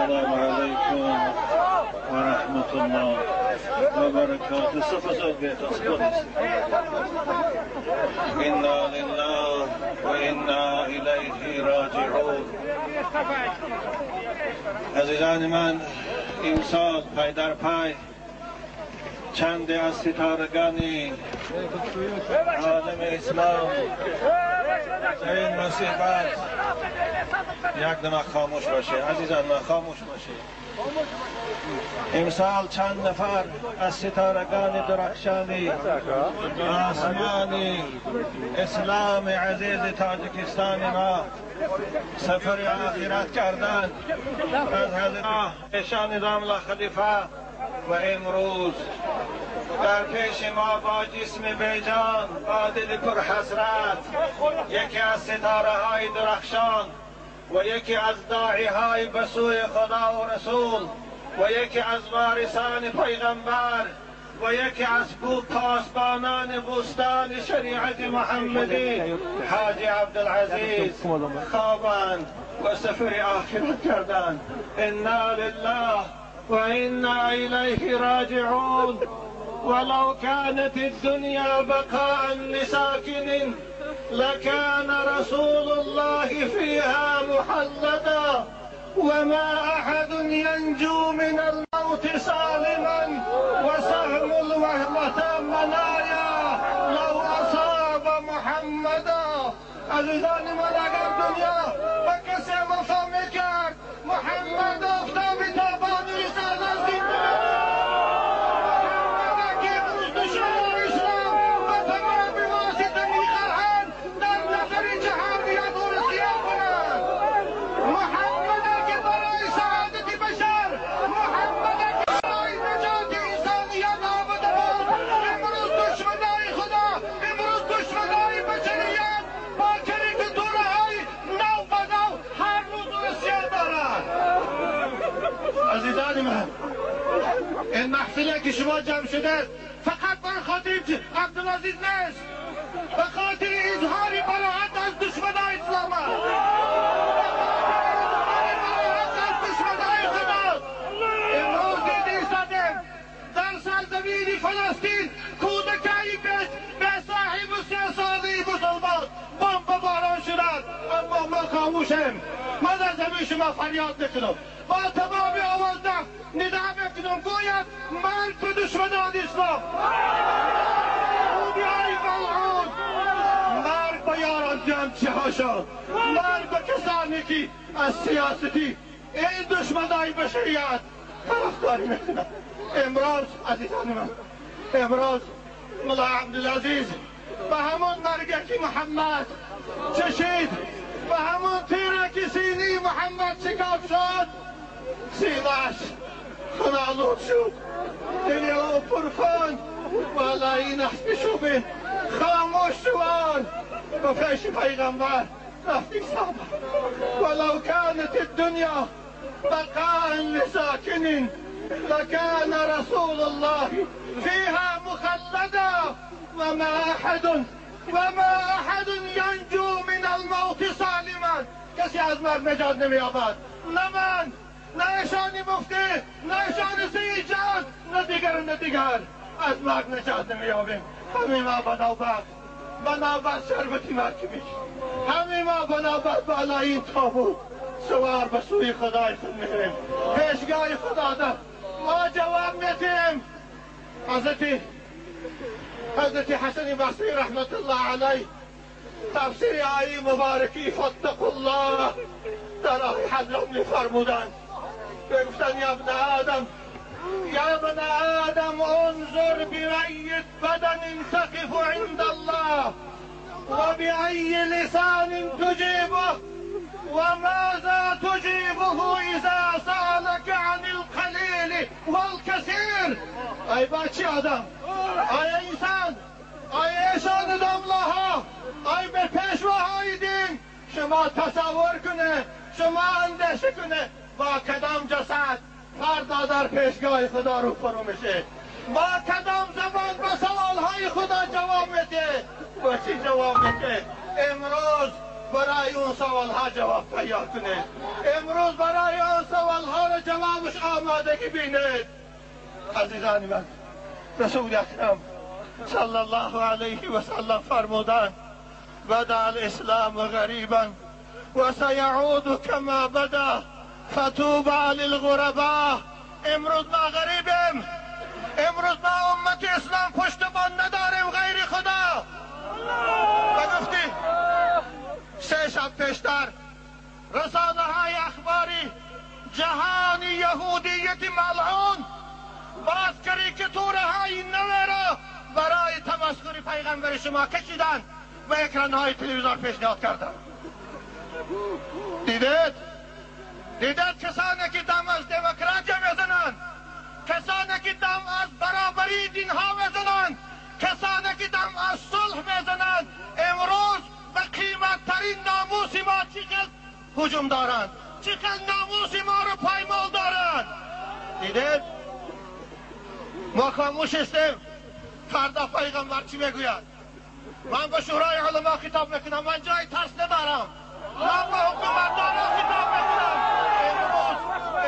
السلام علیکم و رحمت الله و برکاته. انا لله و انا الیه راجعون. عزیزان من، امسال پای در پای چند از ستارگان عالم اسلام این مصیبت یک دم خاموش باشه. عزیزان من خاموش باشه. امسال چند نفر از ستارگان درخشانی آسمانی اسلام عزیز تاجیکستان ما سفر آخرت کردند. از حضرت ایشان داملا خلیفه و امروز در پیش ما با جسم بیجان، با دل پرحسرت، یکی از ستاره های درخشان و یکی از داعی های به سوی خدا و رسول و یکی از وارثان پیغمبر و یکی از پاسبانان بوستان شریعت محمدی حاجی عبدالعزیز خوابند و سفر آخرت کردند. انا لله و انا الیه راجعون. ولو كانت الدنيا بقاء لساكن لكان رسول الله فيها محلدا، وما أحد ينجو من الموت سالما، وسهم الوهلة منايا لو أصاب محمدا. عزیزان من، اگر دنیا به کسی وفا میکرد، محمد آفتاب تابان رسالت زنده. عزیزان من، این محفلی که شما جمع شده فقط برای خاطر عبدالعزیز نیست، به خاطر اظهار براعت از دشمنای اسلام است، به خاطر اظهار براعت از دشمنای خداست. امروز دیده ایستادیم در سرزمین فلسطین کودکایی به صاحب 3 ساله مسلمان بمب باران شدند، اما ما خاموشیم. ما در زمین شما فریاد میکنم، با تمام آوازم ندا میکنم، گوید مرگ به دشمنان اسلام، یهودیهای ملعون، مرگ به یاران جمچه هاشان، مرگ به کسانی که از سیاستی این دشمنای بشریت طرفداری میکنند. امروز عزیزان من، امروز ملا عبدالعزیز به همون مرگی که محمد چشید، به همون تیره که سینی محمد شکاف شد، سینه‌اش خون‌آلود شد، دل او پرخون و علی نحس خاموش شوان و پیش پیغمبر رفتی صاحب. ولو كانت الدنيا بقاء لساكن لكان رسول الله فيها مخلدا، وما احد ينجو من الموت سالما. کسی از مرگ نجات نمی‌یابد، نه من، نه ایشان مفتی، نه ایشان سیجاد، نه دیگر نه دیگر. از مرگ نجات نمی‌یابیم. همه ما به نوبت شربتی مرگ میشیم، همه ما به نوبت بالای این تابوت سوار به سوی خدای خود میریم. پیشگاه خدا ده ما جواب میدیم. حضرت حسن بصری رحمت الله علیه تفسیر آیه مبارکی فاتقوا الله در آیه حضرت میفرمودند، گفتند یا ابن آدم، یا ابن آدم انظر بأي بدن تقف عند الله وبأي لسان تجيبه وماذا تجيبه إذا سألك عن القليل والكثير. ای بچه آدم، ای انسان، ای ایشان داملاها، ای به پیشواهای دین، شما تصور کنه، شما اندیشه کنه با کدام جسد فردا در پیشگاه خدا رو فرو میشه، با کدام زبان به سوالهای خدا جواب میده و چی جواب میده. امروز برای اون سوالها جواب تیار کنه، امروز برای اون سوالها را جوابش آمادگی بینید. عزیزان من، رسول اکرم صلی الله علیه و سلم فرمودند بدا الاسلام غریبا و سیعود کما بدا فطوبی للغربا. امروز ما غریبیم، امروز ما امت اسلام پشتبان نداریم غیر خدا. و گفتی 3 شب پیشتر رسانه های اخباری جهان یهودیت ملعون باز کاریکاتورهای نو را برای تمسخر پیغمبر شما کشیدند و اکران های تلویزیون پیشنهاد کردند. دیدید؟ دیدید کسانی که دم از دموکراتی میزنند، کسانی که دم از برابری دینها میزنند، کسانی که دم از صلح میزنند، امروز به قیمت ترین ناموس ما چقدر هجوم دارند، چقدر ناموس ما رو پایمال دارند. دیدید؟ ما خاموش هستیم. فردا پیغمبر چی میگوید؟ من به شورای علما خطاب میکنم، من جای ترس ندارم، من به حکومتداران خطاب میکنم.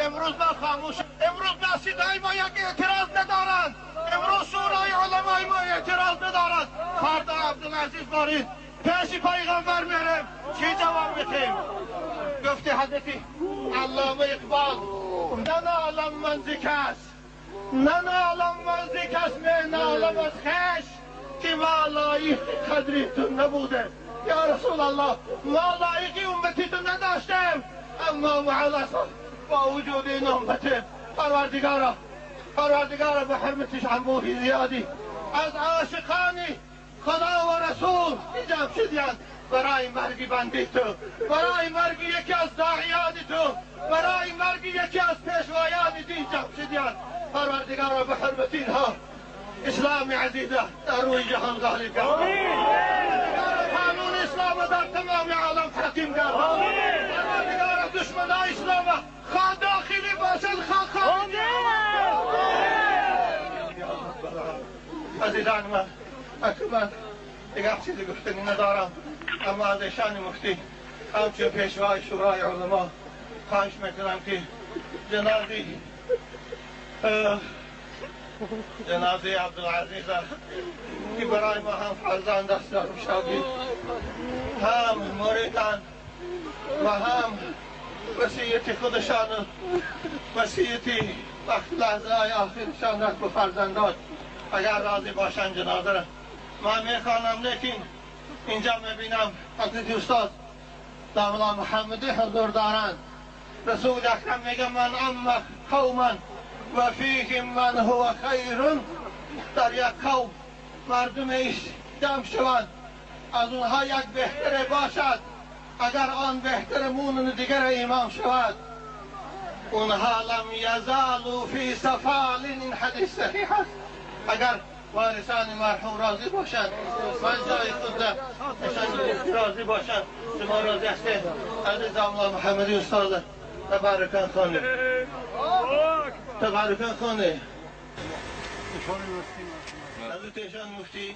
امروز ما خاموش، امروز به صدای ما یک اعتراض ندارند، امروز شورای علمای ما اعتراض ندارند. فردا عبدالعزیز بارید پیش پیغمبر میرم، چی جواب میتیم؟ گفتی حضرت علامه اقبال ننالم من ز کس، ننالم من ز کس، نالم از خویش که ما لایق قدری تو نبوده. یا رسول الله، ما لایق امتی تو نداشتیم، اما مع الاسف با وجود این امتی، پروردگارا، پروردگارا به حرمتش انبوهی زیادی از عاشقانی خدا و رسول جمع شدیند برای مرگ بندی تو، برای مرگ یکی از داعیان تو، برای مرگ یکی از پیشوایان دین جمع شدیند. پروردگارا به حرمت اینها اسلام عزیزه در روی جهان غالب گردان، قانون اسلام در تمام عالم حاکم گردان. پروردگارا دشمنان اسلام خواه داخلی باشد خواه خارجی. عزیزان من، من دیگر چیزی گفتنی ندارم، اما از ایشان مفتی همچون پیشوای شورای علما خواهش میکنم که جنازه عبدالعزیز که برای ما هم فرزند است در شاگرد، هم مریدان و هم وصیت خودشان و وصیت وقت لحظه های آخرشان را به فرزندان اگر راضی باشند جنازه را من میخوانم. لیکن اینجا میبینم حضرت استاد داملا محمدی حضور دارند. رسول اکرم میگه من عم قوما و فیهم من هو خیر، در یک قوم مردم ایش جمع شوند از اونها یک بهتر باشد، اگر آن بهتر مون دیگر امام شود، اونها لم یزالوا فی سفال. این حدیث صحیح است. اگر وارثان مرحوم راضی باشند، من جای خود ایشان راضی باشند، شما راضی هستید. عزیز الله محمدی استاد تبارکان خانه، تبارکان خانه، حضرت ایشان مفتی.